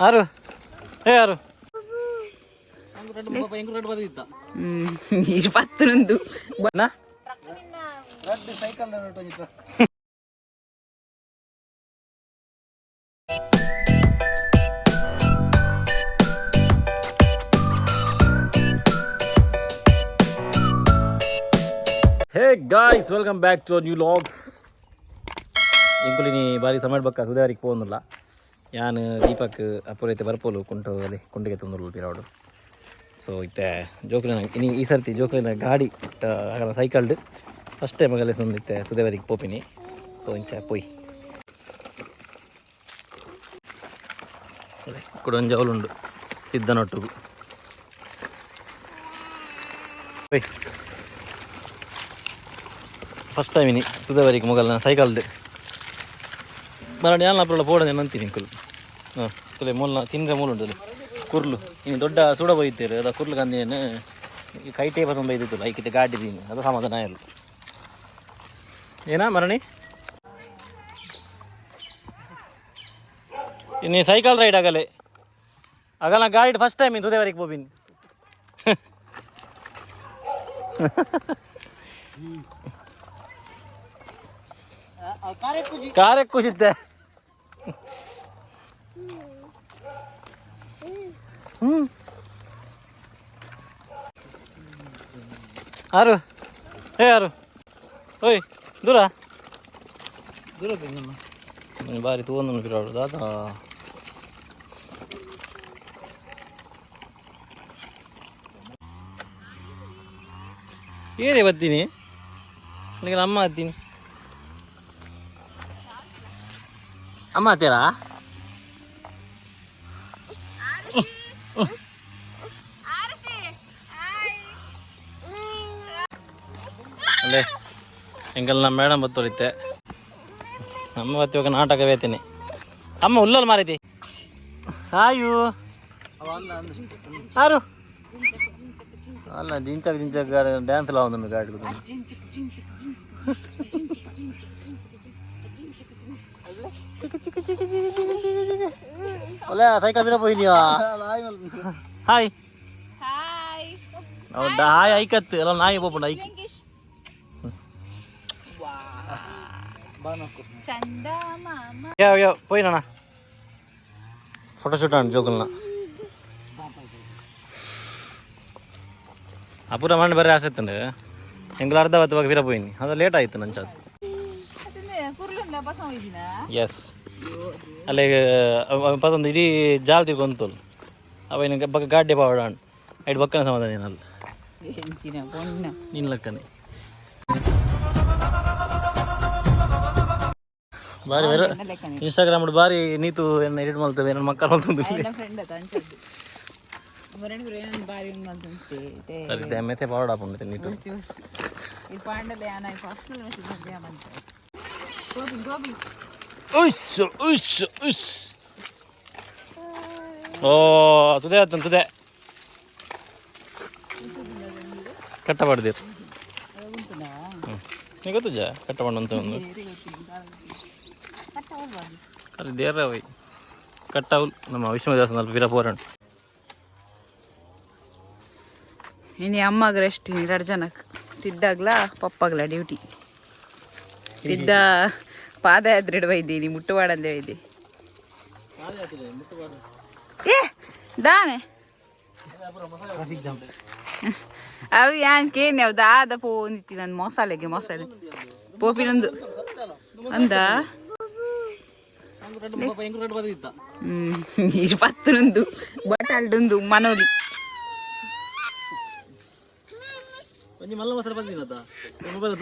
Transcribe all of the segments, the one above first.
ಆರು ಏ ಆರು. ಪತ್ತನೊಂದು. ನಾ Hey guys, welcome back to new vlogs. ಇಂಕುಲಿನಿ ಬಾರಿ ಸಮಯ ಬಕ್ಕ ಸುಧಾರಿಗೆ ಪೋಂದುಲ್ಲ. ಯಾನ್ ದೀಪಕ್ ಅಪುರೈತೆ ಬರ್ಪೋಲು ಕುಂಟು ಅಲ್ಲಿ ಕುಂಡಿಗೆ ತಂದುಲ್ಲು ಪಿರಾವಡು. ಸೊ ಇತ್ತೆ ಜೋಕ್ಲಿನ ಇನಿ ಈ ಸರ್ತಿ ಜೋಕ್ಲಿನ ಗಾಡಿ ಆಗಲ ಸೈಕಲ್ಡ್ ಫಸ್ಟ್ ಟೈಮ್ ಆಗಲೆ ಇತ್ತೆ ಸುದೇವರಿಗೆ ಪೋಪಿನಿ. ಸೊ ಇಂಚ ಪೋಯಿ ಕುಡೊಂಜಿ ಅವಲುಂಡು ತಿದ್ದನೊಟ್ಟುಗು. ಪೋಯ್ ಫಸ್ಟ್ ಟೈಮ್ ಇನಿ ಸುದೇವರಿಗೆ ಮೊಗಲ್ನ ಸೈಕಲ್ಡ್ ಮರಣ. ಯಾನ್ ಅಪ್ರಲ್ಲ ಪೋಡ ಅಂತೀನಿ ಇಂಕುಲು. ಹಾಂ, ತುಲೆ ಮೂಲ ತಿಂದ್ರೆ ಮೂಲ ಉಂಟು ಕುರ್ಲು. ಇನ್ನು ದೊಡ್ಡ ಸುಡ ಬೈತೇರು ಅದ ಕುರ್ಲು ಕಂದೇನು ಈ ಕೈಟೇ ಪಸಂದ ಬೈದಿತ್ತು. ಐಕಿತೆ ಗಾಡಿ ದೀನಿ ಅದು ಸಮಾಧಾನ ಇಲ್ಲ. ಏನಾ ಮರಣಿ, ಇನ್ನು ಸೈಕಲ್ ರೈಡ್ ಆಗಲೆ ಆಗಲ್ಲ. ಗಾಡಿ ಫಸ್ಟ್ ಟೈಮ್ ಇನ್ನು ತುದೇವರಿಗೆ ಪೋಬಿನಿ. ಕಾರಕ್ಕೆ ಕುಸಿತ್ತೆ. ಹ್ಞೂ, ಆರು ಏ ಆರು ಓಯ್ ದೂರ ದೂರ. ಬಾರಿ ತೂವೊಂದು ಪಿರಾಡು ದಾದ. ಏರೇ ಬತ್ತೀನಿ ನನಗೆ ಅಮ್ಮ ಹತ್ತೀನಿ. ಅಮ್ಮ ಹತ್ತೀರಾ? ಅಲ್ಲೇ ಎಂಕಲ್ ನಮ್ಮ ಮೇಡಮ್ ಬತ್ತೋರಿತ್ತೆ. ನಮ್ಮ ಬತ್ತಿ ಇವಾಗ ನಾಟಕ ವೇತೀನಿ. ಅಮ್ಮ ಉಲ್ಲಲ್ ಮಾರೈತಿ. ಹಾಯು ಆರು ಅಲ್ಲ ಜಿಂಚಕ್ ಜಿಂಚಕ್ ಡ್ಯಾನ್ಸ್ ಎಲ್ಲ ಒಂದು ಗಾಡಿ. ಚಿಕ್ಕ ಚಿಕ್ಕ ಚಿಕ್ಕ ಚಿಕ್ಕ ಚಿಕ್ಕ ಚಿಕ್ಕ ಚಿಕ್ಕ ಒಳ್ಳೆ ಸೈಕಲ್ ಬಿರ ಪೋಯಿ ನೀವು. ಹಾಯ್. ಹಾಯ್. ಹೌದಾ? ಹಾಯ್ ಐಕತ್ತು ಎಲ್ಲ ನಾಯಿ ಪೋಪುಂಡು ಐಕ್. ಚಂದ ಮಾಮ. ಯಾವ ಯಾವ ಪೋಯಿನಣ್ಣ ಫೋಟೋ ಶೂಟ್ ಆಂಡ್ ಜೋಕುಲ್ನ ಅಪೂರ ಮಂಡ್ ಬರ್ರೆ ಆಸೆ ಇತ್ತಂಡು. ಎಂಗ್ಲ ಅರ್ಧ ಬತ್ತು ಬಾಗ ಪಿರ ಪೋಯಿನಿ. ಅದು ಲೇಟ್ ಆಯಿತು ನಂಚ. ಕುರ್ಲುಂದ ಬಸ ಹೋಯ್ದಿನ. ಎಸ್, ಅಲ್ಲೇ ಪತ್ತೊಂದು ಇಡೀ ಜಾಲ್ ತಿರ್ಕೊಂತೋಲ್ ಅವ ಇನ್ನು ಬಕ್ಕ ಗಾಡ್ಡೆ ಪಾವಡ ಐಟ್ ಬಕ್ಕನ ಸಮಾಧಾನ ಏನಲ್ಲ. ಎಂಚಿನ ಪೊಣ್ಣ. ನಿನ್ನ ಲೆಕ್ಕನೆ ಬಾರಿ ಬೇರೆ. ಲೆಕ್ಕನೆ. ಇನ್ಸ್ಟಾಗ್ರಾಮ್ ಬಾರಿ ನೀತು ಏನ ಎಡಿಟ್ ಮಾಡ್ತೇವೆ, ನನ್ನ ಮಕ್ಕಳು ಮಾಡ್ತಂದು. ನನ್ನ ಫ್ರೆಂಡ್ ಅದ ಅಂಚದ್ದು ಬರಣಿ ಏನೊಂದು ಬಾರಿ ಒಂದು ಮಲ್ತುಂತೆ. ಸರಿ, ಮೆತ್ತೆ ಪಾವಡ ಹಾಕೊಂಡು ನೀತು. ಈ ಪಾಂಡಲೆ ಯಾನ ಫಸ್ಟ್ ಮೆಸೇಜ್ ಮಂತೆ ಗೋಬಿ ಗೋಬಿ. ಉಸ್ ಉಸ್ ಉಸ್. ಓ ತುದೆ ಆತನ್ ತುದೆ ಕಟ್ಟ ಪಡ್ದಿರ್. ಹ್ಞೂ, ನೀ ಗೊತ್ತುಜ ಕಟ್ಟ ಪಂಡ ಅಂತ ಒಂದು ಅಲ್ಲಿ ದೇರ ಹೋಯ್ ಕಟ್ಟವು ನಮ್ಮ ವಿಷ್ಣು ದೇವಸ್ಥಾನ ವೀರ ಪೋರಣ. ಇನ್ನು ಅಮ್ಮಗ್ ರೆಸ್ಟ್ ಎರಡು ಜನಕ್ಕೆ. ತಿದ್ದಾಗ್ಲ ಪಪ್ಪಾಗ್ಲ ಡ್ಯೂಟಿ. ತಿದ್ದ ಪಾದಯಾತ್ರೆ ಇಡುವ ಇದ್ದೀನಿ ಮುಟ್ಟುವಾಡಂದೇ ಇದ್ದೆ. ಏ ದಾನೆ ಅವು ಯಾನ್ ಕೇಳಿ ಅವು ದಾದ ಪೋಂದಿತ್ತಿ ನನ್ನ ಮಸಾಲೆಗೆ ಮಸಾಲೆ ಪೋಪಿನೊಂದು ಅಂದ. ಹ್ಮ್ ಪತ್ತನೊಂದು ಬಟಾಲ್ಡೊಂದು ಮನೋಲಿ. ಒಂಜಿ ಮಲ್ಲ ಮಸಾಲೆ ಬಂದಿನತ. ಮೊಬೈಲ್.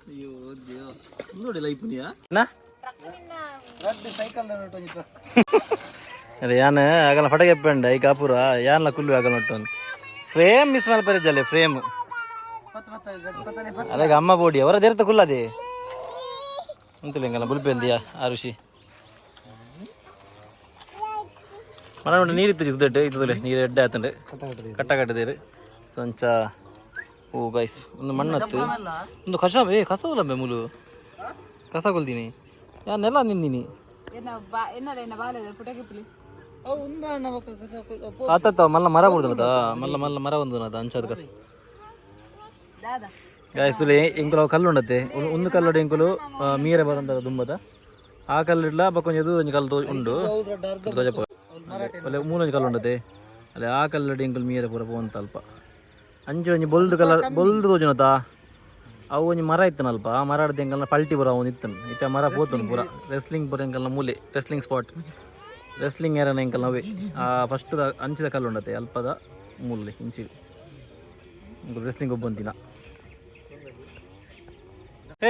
ಅಯ್ಯೋ ದೇವ, ನೋಡಿ ಲೈಫ್ ನಾ. ಅರೆ ಯಾನ್ ಆಗಲ್ಲ ಫಟಕೆ ಎಪ್ಪಂಡ ಈ ಕಾಪುರ ಯಾನ್ಲ ಕುಲ್ಲು ಆಗಲ್ಲ ನಟ್ಟು ಫ್ರೇಮ್ ಮಿಸ್ ಮಲ್ಪರೆ ಜಲೆ ಫ್ರೇಮ್. ಅಲ್ಲಾಗ ಅಮ್ಮ ಬೋಡಿ ಅವರ ದೇರ್ತ ಕುಲ್ಲದೆ ಉಂತುಲಿಂಗಲ್ಲ ಬುಲ್ಪೆಂದಿಯಾ ಆ ಋಷಿ ಮರ ನೋಡಿ. ನೀರಿತ್ತು ಇದ್ದಟ್ಟು ಇತ್ತುಲೆ ನೀರು ಎಡ್ಡೆ ಆತಂಡು ಕಟ್ಟ ಕಟ್ಟದೇರು. ಸೊ ಅಂಚ ಓ ಗೈಸ್ ಒಂದು ಮಣ್ಣತ್ತು ಒಂದು ಕಸ. ಏ ಕಸ ಬೆ ಮುಲು. ಕಸ ಕೊಲ್ತೀನಿ ಯಾನೆಲ್ಲ ನಿಂದಿನಿ. ಎನ್ನ ಬಾ ಎನ್ನಲ ಎನ್ನ ಬಾಲದ ಪುಟಕ್ಕೆ ಪುಲಿ. ಅವು ಉಂದಾಣ ಬೊಕ್ಕ ಕಸ. ಆತತ್ತ ಮಲ್ಲ ಮರ ಬುಡ್ದದ, ಮಲ್ಲ ಮಲ್ಲ ಮರ ಒಂದು ಅದ ಅಂಚಾದ ಕಸ. ದಾದಾ? ಗಾಯ್ಸ್, ತುಲೆ ಎಂಕುಲು ಅವು ಕಲ್ಲು ಉಂಡತ್ತೆ. ಒಂದು ಕಲ್ಲುಡು ಎಂಕುಲು ಮೀರೆ ಬರಂದ ದುಂಬದ ಆ ಕಲ್ಲು ಇಡ್ಲ ಬೊಕ್ಕ ಒಂಜಿ ಎದುರು ಒಂಜಿ ಕಲ್ಲು ಉಂಡು ತೋಜಪ್ಪ. ಅಲ್ಲೇ ಮೂಲೊಂಜಿ ಕಲ್ಲು ಉಂಡತೆ ಅಲ್ಲಿ. ಆ ಕಲ್ಲುಡು ಎಂಕುಲು ಮೀರೆ ಪೂರ ಪೋವಂತ ಅಲ್ಪ. ಅಂಚೆ ಒಂಜಿ ಬೊಲ್ದು ಕಲರ್ ಬೊಲ್ದು ತೋಜುನತ ಅವು ಒಂಜಿ ಮರ ಇತ್ತನ ಅಲ್ಪ. ಆ ಮರ ಎಂಕಲ್ನ ಪಲ್ಟಿ ಪೂರ ಅವನು ಇತ್ತನು. ಇತ್ತೆ ಆ ಮರ ಪೋತನು ಪೂರ. ರೆಸ್ಲಿಂಗ್ ಪೂರ ಎಂಕಲ್ನ ಮೂಲೆ ರೆಸ್ಲಿಂಗ್ ಸ್ಪಾಟ್. ರೆಸ್ಲಿಂಗ್ ಏರನ ಎಂಕಲ್ನ ಅವೇ. ಆ ಫಸ್ಟ್ ಅಂಚಿದ ಕಲ್ಲು ಉಂಡತೆ ಅಲ್ಪದ ಮೂಲೆ ಇಂಚಿ ರೆಸ್ಲಿಂಗ್ ಒಬ್ಬಂತಿನ.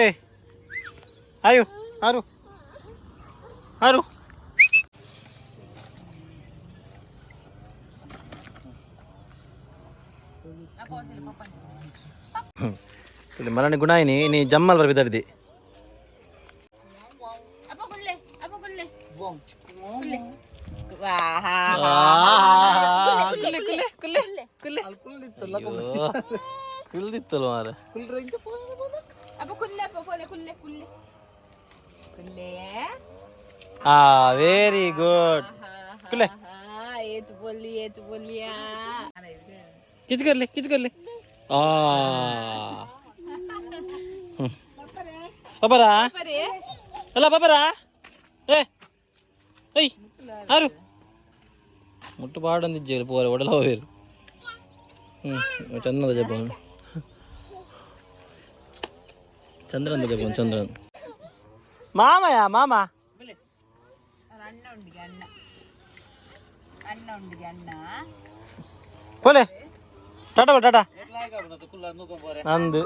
ಏ ಆಯು ಆರು ಆರು. ಮರಣ ಗುಣಾಯಿನಿ ನೀ ಜಮ್ಮಲ್ ಬರ್ಬಿದ್ದಾರ್ದಿ. ಅಪ್ಪ ಕುಲ್ಲೆ, ಅಪ್ಪ ಕುಲ್ಲೆ ಕುಲ್ಲೆ. ವಾಹಾ. ಕುಲ್ಲೆ ಕುಲ್ಲೆ ಕುಲ್ಲೆ ಕುಲ್ಲೆ. ಕುಲ್ದಿತ್ತಲ್ಲ ಮಾರ. ಅಪ್ಪ ಕುಲ್ಲೆ, ಅಪ್ಪ ಕುಲ್ಲೆ ಕುಲ್ಲೆ ಕುಲ್ಲೆ ಕುಲ್ಲೆ. ಆ ವೆರಿ ಗುಡ್, ಕುಲ್ಲೆ. ಏತು ಬೊಲ್ಲಿ ಏತು ಬೊಲ್ಲಿಯಾ. ಕಿಚ್ ಕರ್ಲಿ ಕಿಚ್ ಕರ್ಲಿ. ಆ ಪಪರಾ ಅಲ್ಲ ಪಪರಾ. ಏ ಏಯ್ ಆರು ಮುಟ್ಟು ಪಾಡೊಂದಿಜ್ಜೆ ಪೋರೆ ಒಡಲ ಹೋಗಿರು. ಹ್ಞೂ ಚಂದದ ಜಪ ಚಂದ್ರನ್ ಜಪ ಚಂದ್ರನ್ ಮಾಮಯ ಮಾಮ. ಅಣ್ಣ ಉಂಡಿಗೆ ಅಣ್ಣ, ಅಣ್ಣ ಉಂಡಿಗೆ ಅಣ್ಣ. ಪೋಲೆ ಟಾಟಾ ಬಾ ಟಾಟಾ ನಂದು.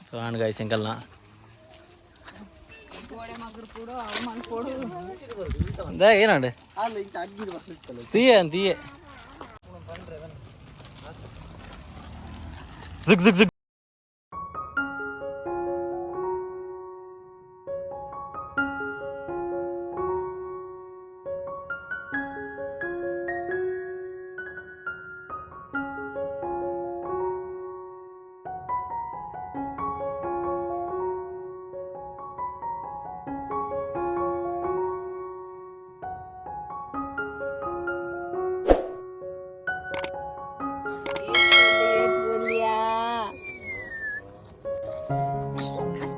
ಸೊ ಆಣ್ ಗಾಯ್ಸ್ ಎಂಕಲ್ನ ಗೋಡೆ ಮಗರು ಕೂಡ ಅವು ಮಲ್ಪೋಡು. ಏನಂಡೆ ಸೀಯೆ ಅಂತ ತೀಯೆ. ಝುಗ್ ಝುಗ್ ಝುಗ್.